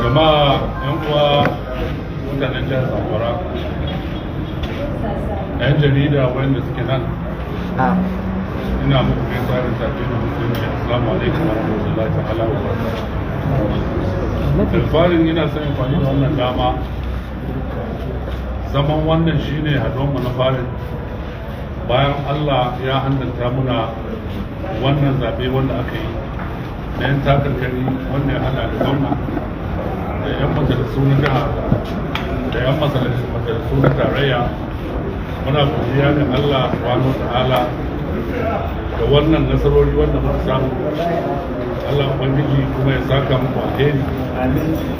Jama'a, yan uwa, mutanen jihar Zamfara, yan jarida wanda suke nan, ina muku gaisuwa da addinin Musulunci. Assalamu alaikum wa rahmatullahi ta'ala wa barakatuh. Da farin ina son amfani da wannan dama, zaman wannan shine haɗuwanmu na farin bayan Allah ya hannunta muna wannan zaɓe wanda aka yi na yan takarkari, wanda ya hada da gwamna da yan majalisu na jiha da yan majalisu na tarayya. Muna godiya ga Allah subhanahu wa ta'ala da wannan nasarori wanda muka samu. Allah Ubangiji kuma ya saka muku alheri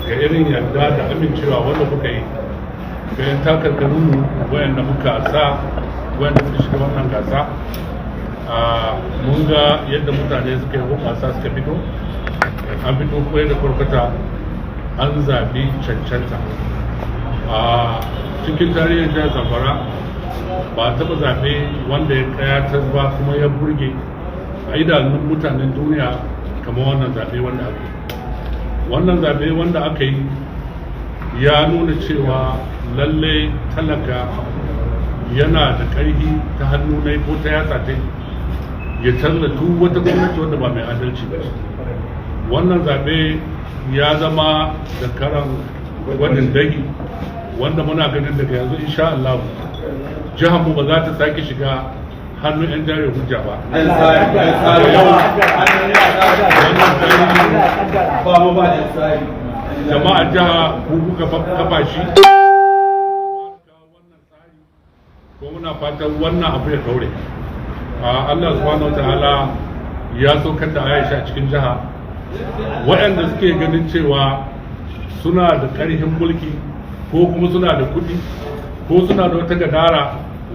ga irin yarda da amincewa wanda kuka yi ga yan takarkarinmu wayanda muka sa, wayanda suka shiga wannan gasa. Mun ga yadda mutane suka yi hoɓasa, suka fito, an fito kwai da kwarkwata, an zaɓi cancanta. A cikin tarihin jihar Zamfara ba a taɓa zaɓe wanda ya kayatar ba kuma ya burge a idanun mutanen duniya kamar wannan zaɓe wanda aka yi. Wannan zaɓe wanda aka yi ya nuna cewa lalle talaka yana da ƙarfi ta hannu na ko ta yatsa ta ya canza duk wata gwamnati wanda ba mai adalci ba. Wannan zaɓe ya zama zakaran gwajin dahi, wanda muna ganin daga yanzu, insha Allah, jihar mu ba za ta sake shiga hannun 'yan jari hujja ba. Wannan tarihi, jama'a jiha, ku kuka kafa shi. Ko muna fatan wannan abu ya daure. Allah subhanahu wataala ya saukar da Aisha cikin jiha. Waɗanda suke ganin cewa suna da ƙarfin mulki, ko kuma suna da kuɗi, ko suna da wata gadara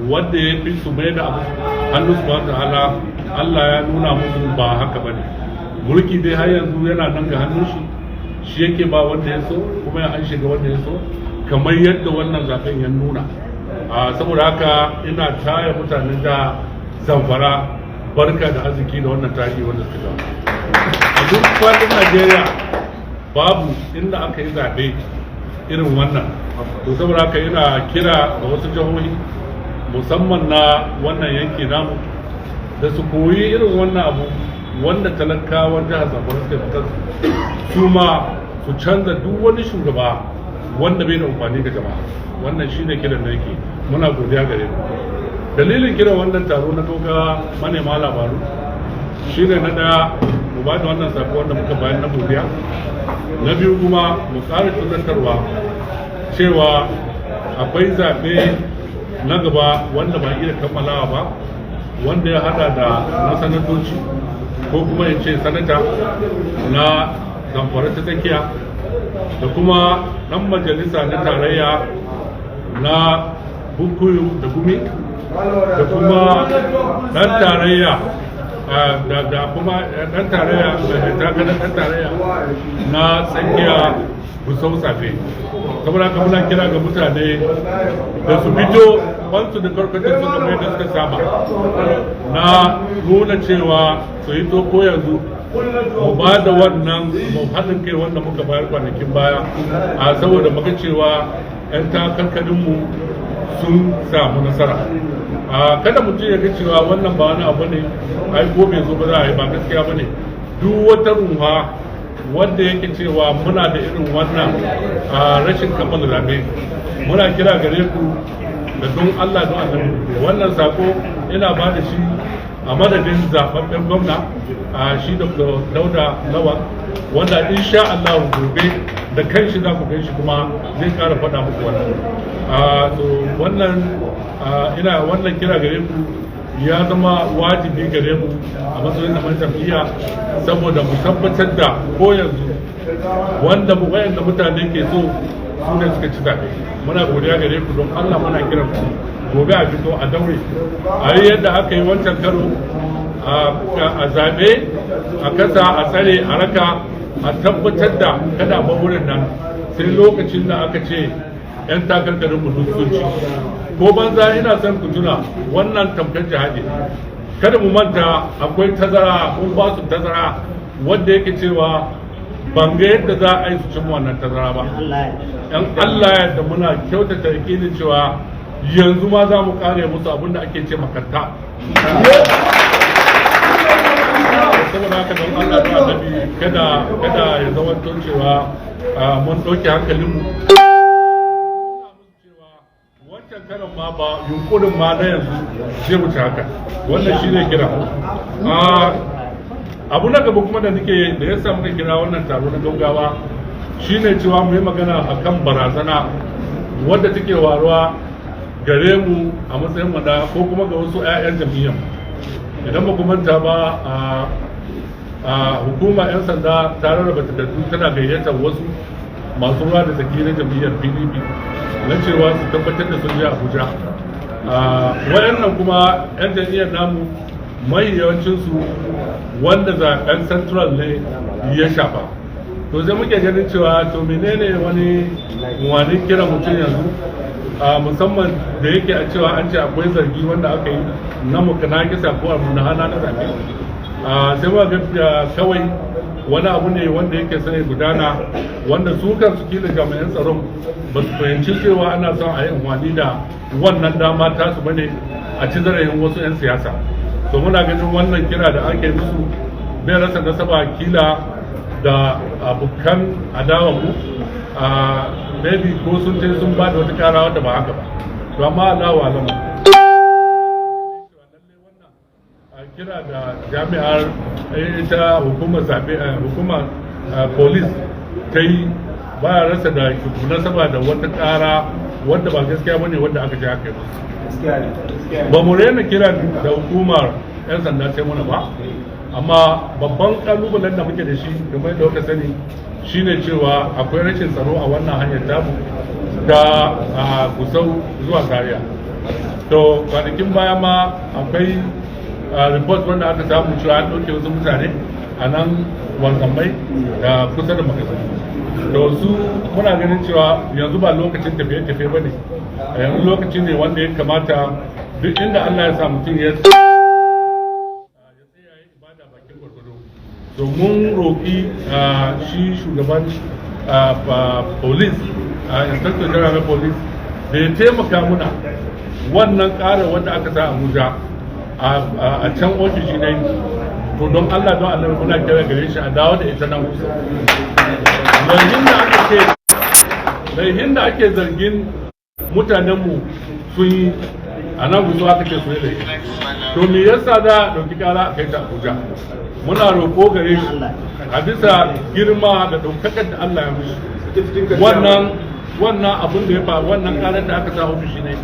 wanda ya fi su mai da abu hannu subhanahu ta'ala, Allah ya nuna musu ba haka bane. Mulki dai har yanzu yana nan ga hannun shi. Shi yake ba wanda ya so kuma ya an shiga wanda ya so, kamar yadda wannan zaben ya nuna. Saboda haka ina taya mutanen da Zamfara barka da arziki da wannan tarihi wanda suka gama. A duk faɗin Najeriya babu inda aka yi zaɓe irin wannan. To, saboda haka ina kira ga wasu jihohi, musamman na wannan yanki namu, da su koyi irin wannan abu wanda talakawan jihar Zamfara suka fitar, su ma su canza duk wani shugaba wanda bai da amfani ga jama'a. Wannan shine kiran da yake. Muna godiya gare ku. Dalilin kiran wannan taro na toga manema labaru shine, na daya, mu ba da wannan sako wanda muka bayar na godiya. Na biyu kuma, mu ƙara tunatarwa cewa akwai zaɓe na gaba wanda ba iya kammalawa ba, wanda ya hada da na sanatoci, ko kuma in ce sanata na Zamfara ta Tsakiya, da kuma ɗan majalisa na tarayya na Bukuyu da Gumi, da kuma ɗan tarayya da kuma ɗan tarayya mai takarar ɗan tarayya na Tsakiya, Gusau Tsafe. Saboda haka muna kira ga mutane da su fito kwansu da kwarkwatar su kamar yadda suka saba na nuna cewa su yi ko yanzu mu ba da wannan mu haɗin kai wanda muka bayar kwanakin baya, a saboda muka cewa 'yan takarkarinmu sun samu nasara. A kada mutum ya ga cewa wannan ba wani abu ne, ai ko bai zo ba za a yi. Ba gaskiya ba ne. Duk wata ruha wanda yake cewa muna da irin wannan a rashin kammala zaɓe, muna kira gare ku da don Allah, don Annabi, wannan sako ina ba da shi a madadin zababben gwamna, a shi Dr. Dauda Lawal, wanda insha Allah gobe da kanshi za ku gan shi kuma zai kara faɗa muku wannan. So wannan ina wannan kira gare ku ya zama wajibi gare mu a matsayin na jam'iyya, saboda mu tabbatar da ko yanzu wanda wayanda mutane ke so su ne suka ci zaɓe. Muna godiya gare ku. Don Allah muna kiran ku, gobe a fito a daure a yi yadda aka yi wancan karo, a zaɓe, a kasa, a tsare, a raka, a tabbatar da kada a wurin nan sai lokacin da aka ce 'yan takarkarin mu sun ci. Ko banza, ina son ku tuna wannan tamkar jihadi. Kada mu manta akwai tazara, mun ba su tazara wanda yake cewa Ban ga yadda za a yi su cimma wannan tazara ba. Yan Allah ya da muna kyautata yakinin cewa yanzu ma za mu kare musu abin da ake ce makarta. Saboda haka, don Allah da Annabi, kada ya zama cewa mun ɗauke hankalinmu wancan karan ma ba yunkurin ma na yanzu zai wuce haka. Wannan shi ne kira. Abu na gaba kuma da nake da ya sa muka kira wannan taro na gaggawa shine cewa mu yi magana akan barazana wadda take waruwa gare mu a matsayin mu na ko kuma ga wasu 'ya'yan jam'iyyar. Idan ba ku manta ba, a hukuma 'yan sanda ta rarraba takardu tana gayyatar wasu masu ruwa da tsaki na jam'iyyar PDP na cewa su tabbatar da sun je Abuja. Wayannan kuma 'yan jam'iyyar namu mai yawancinsu wanda zaben Central ne ya shafa. To, sai muke ganin cewa to, menene wani kira mutum yanzu, a musamman da yake a cewa an ce akwai zargi wanda aka yi na mukanakisa ko abu na hana na zaɓe. Sai muka ga kawai wani abu ne wanda yake son ya gudana, wanda su kansu kila jami'an tsaron ba su fahimci cewa ana son a yi amfani da wannan dama tasu bane a ci zarafin wasu 'yan siyasa. To, muna ganin wannan kira da ake musu bai rasa nasaba kila da abokan adawan mu, a maybe ko sun ce sun ba da wata kara wadda ba haka ba. To, amma Allahu alam, a kira da jami'ar ita hukumar zaɓe, hukumar police ta yi, ba ya rasa da nasaba da wata kara wadda ba gaskiya bane wadda aka je aka yi musu. Ba mu rena kiran da hukumar 'yan sanda sai muna ba, amma babban kalubalen da muke da shi, kamar da kuka sani, shine cewa akwai rashin tsaro a wannan hanyar tamu ta Gusau zuwa Zaria. To, kwanakin baya ma akwai report wanda aka samu cewa an ɗauke wasu mutane a nan Wanzamai da kusa da Makasar. To, su muna ganin cewa yanzu ba lokacin tafiye-tafiye ba ne, yanzu lokaci ne wanda ya kamata duk inda Allah ya sa mutum ya tsaya ibada bakin gwargwado. To, mun roƙi shi shugaban police, Inspector General na Police, da ya taimaka muna wannan ƙara wanda aka sa Abuja a can ofishi ne. To, don Allah, don Allah, muna kira gare shi a dawo da ita nan kusa. Laihin da ake zargin mutanenmu sun yi a nan Gusau aka ce su yi laifi, to me yasa za a ɗauki ƙara a kai ta Abuja? Muna roƙo gare shi a bisa girma da ɗaukakar da Allah ya mishi, wannan abun da ya faru, wannan ƙarar da aka sa ofishi ne,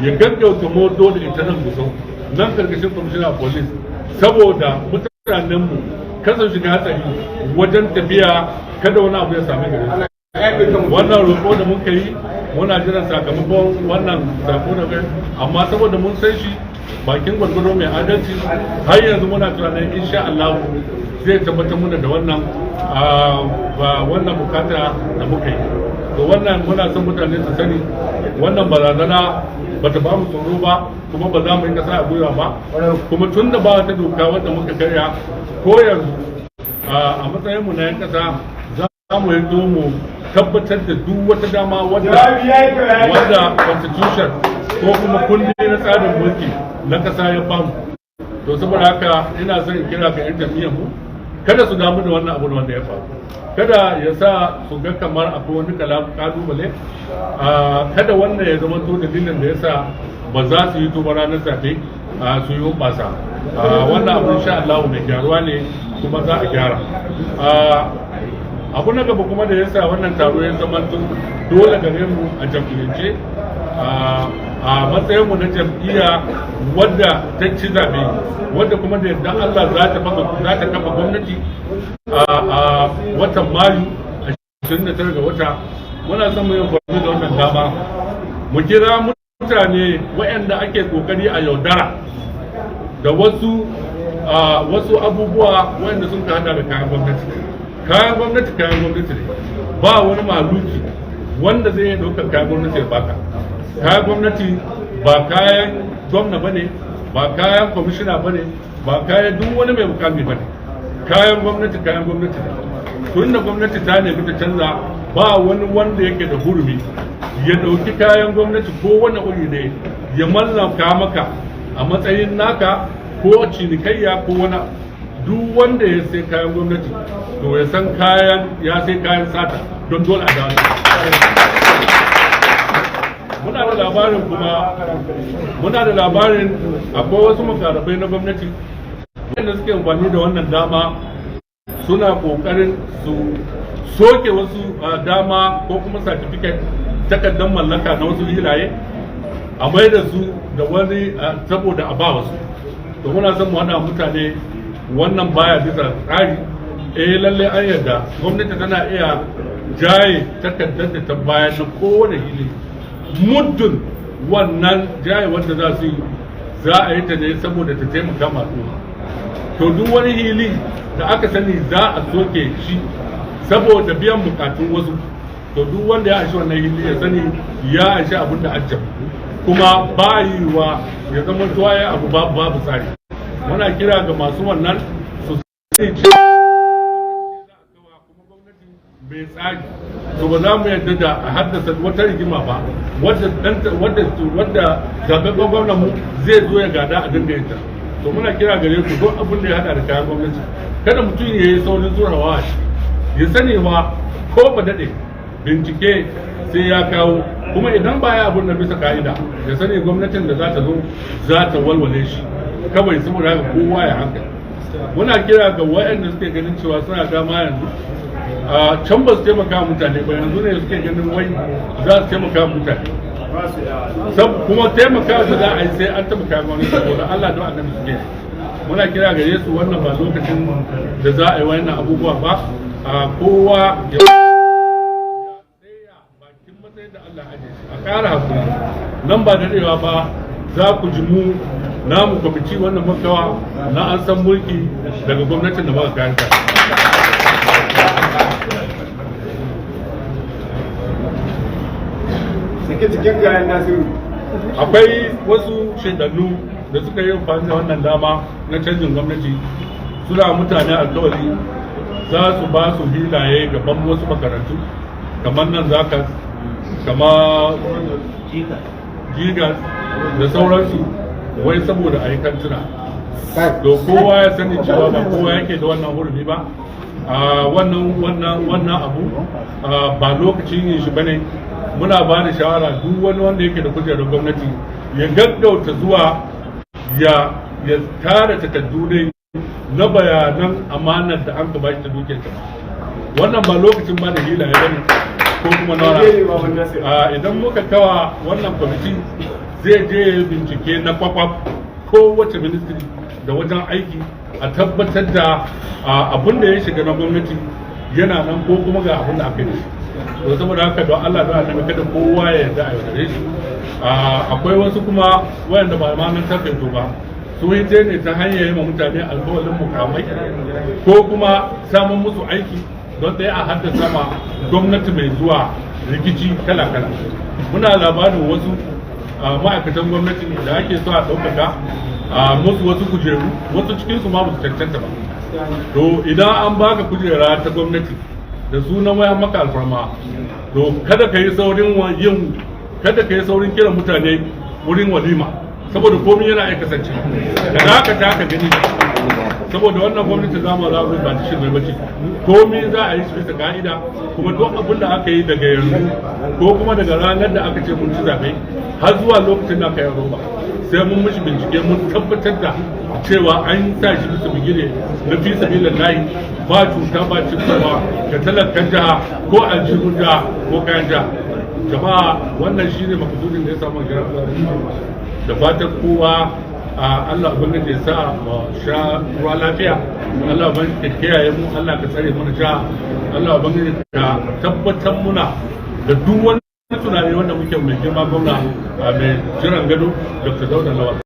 ya gaggauta moto da ita nan Gusau, nan karkashin Commissioner of Police, saboda mutanenmu kasa shiga hatsari wajen tafiya, kada wani abu ya sami gare su. Wannan roƙo da muka yi, muna jiran sakamakon wannan sako da kai, amma saboda mun san shi bakin gwargwado mai adalci, har yanzu muna tunanin insha Allah zai tabbatar muna da wannan bukata da muka yi. To, wannan muna son mutane su sani, wannan barazana bata ba mu tsoro ba, kuma ba za mu yi kasa a gwiwa ba. Kuma tun da ba wata doka wadda muka karya, ko yanzu a matsayin mu na yan kasa za mu yi mu tabbatar da duk wata dama wadda constitution ko kuma kundi na tsarin mulki na kasa ya bamu. To, saboda haka ina son in kira ga yan jam'iyyar mu, kada su damu da wannan abu wanda ya faru, kada ya sa su ga kamar akwai wani kalubale. Kada wannan ya zama to dalilin da ya sa ba za su yi tuba ranar zaɓe su yi hoɓɓasa. Wannan abu insha Allah mai gyaruwa ne, kuma za a gyara. Abu na gaba kuma da ya sa wannan taro ya zama dole gare mu a jam'iyyance, a matsayinmu na jam'iyya wadda ta ci zaɓe, wadda kuma da yadda Allah za ta kafa gwamnati a watan Mayu, 29 ga wata, muna son mu yi amfani da wannan dama mu kira mutane waɗanda ake kokari a yaudara da wasu abubuwa waɗanda sun hada da kayan gwamnati. Kayan gwamnati kayan gwamnati ne, ba wani mahaluki wanda zai iya ɗaukar kayan gwamnati ya baka. Kayan gwamnati ba kayan gwamna bane, ba kayan kwamishina bane, ba kayan duk wani mai mukami bane. Kayan gwamnati kayan gwamnati ne. Tun da gwamnati ta nemi ta canza, ba wani wanda yake da hurumi ya ɗauki kayan gwamnati ko wani iri ne ya mallaka maka a matsayin naka ko cinikayya ko wani. Duk wanda ya sai kayan gwamnati, to ya san kayan ya sai kayan sata, don dole a dawo. Muna da labarin kuma, muna da labarin akwai wasu mukarrabai na gwamnati wanda suke amfani da wannan dama suna kokarin su soke wasu dama ko kuma certificate, takardar mallaka na wasu hilaye, a mai da su da wani saboda a ba wasu. To muna son mu hana mutane wannan, baya bisa tsari. Eh, lalle an yarda gwamnati tana iya jaye takardar da ta bayar na kowane hili, muddin wannan jaye wanda za su yi, za a yi ta ne saboda ta taimaka masu. To duk wani hili da aka sani za a soke shi saboda biyan bukatun wasu, to duk wanda ya anshi wannan hili ya sani ya anshi abin da ajjab, kuma ba yiwa ya zama tuwaye abu babu tsari. Muna kira ga masu wannan su sani cewa mai tsari, to ba za mu yarda da a haddasa wata rigima ba wadda zababben gwamnan mu zai zo ya gada a dinga yin ta. To muna kira gare ku, duk abin da ya hada da kayan gwamnati, kada mutum ya yi saurin zurawa a ciki. Ya sani wa ko ba daɗe bincike sai ya kawo, kuma idan ba ya abun da bisa ka'ida, ya sani gwamnatin da za ta zo za ta walwale shi kawai. Saboda haka kowa ya hankali. Muna kira ga waɗanda suke ganin cewa suna dama yanzu, a can ba su taimaka mutane ba, yanzu ne suke ganin wai za su taimaka mutane, kuma taimaka da za a yi sai an taimaka wani saboda Allah don Annabi suke. Muna kira gare su, wannan ba lokacin da za a yi wannan abubuwa ba. A kowa ya tsaya bakin matsayin da Allah aje shi, a ƙara hakuri. Nan ba daɗewa ba za ku ji mu namu kwamiti wannan makawa na an san mulki daga gwamnatin da muka kayan ta. Sake cikin kayan Nasiru. Akwai wasu shaidannu da suka yi amfani da wannan dama na canjin gwamnati, suna mutane alkawari za su ba su hilaye gaban wasu makarantu, kamar nan zaka kama Gigas da sauransu, wai saboda a yi kantuna. To kowa ya sani cewa ba kowa yake da wannan hurumi ba. A wannan abu ba lokacin yin shi bane. Muna ba da shawara, duk wani wanda yake da kujerar gwamnati ya gaggauta zuwa ya tara takardu ne na bayanan amanar da an ka bashi ta dukiyar ta. Wannan ba lokacin ba da hilaye bane ko kuma na idan muka kawa wannan kwamiti, zai je ya bincike na kwakwaf kowace ministry da wajen aiki, a tabbatar da abin da ya shiga na gwamnati yana nan ko kuma ga abin da aka yi. To saboda haka, don Allah don Annabi, kada kowa ya yarda a yaudare shi. Akwai wasu kuma wayanda ba ma nan takanto ba, su yi ne ta hanyar yi ma mutane alkawalin mukamai ko kuma samun musu aiki don ɗaya a haddasa ma gwamnati mai zuwa rikici kala-kala. Muna labarin wasu ma'aikatan gwamnati da ake so a ɗaukaka a musu wasu kujeru, wasu cikinsu ma ba su cancanta ba. To idan an baka kujera ta gwamnati da sunan waya maka alfarma, to kada ka yi saurin kiran mutane wurin walima, saboda komai yana iya kasance da haka ta ka gani. Saboda wannan gwamnati za mu za ba ta shirme bace, komai za a yi shi bisa ka'ida. Kuma duk abin da aka yi daga yanzu ko kuma daga ranar da aka ce mun ci zaɓe har zuwa lokacin da aka yi roba, sai mun mishi bincike, mun tabbatar da cewa an sa shi bisa bigire na fi sabilillahi, ba cuta ba cutarwa ga talakan jiha ko aljihun jiha ko kayan jiha. Jama'a, wannan shine makasudin da ya samu kira, da fatan kowa a Allah Ubangiji ya sa mu sha ruwa lafiya. Allah Ubangiji ka kiyaye mu, Allah ka tsare mana jiha, Allah Ubangiji ka tabbatar muna da duk wani tunani wanda muke mai girma gwamna mai jiran gado, Dr. Dauda Lawal.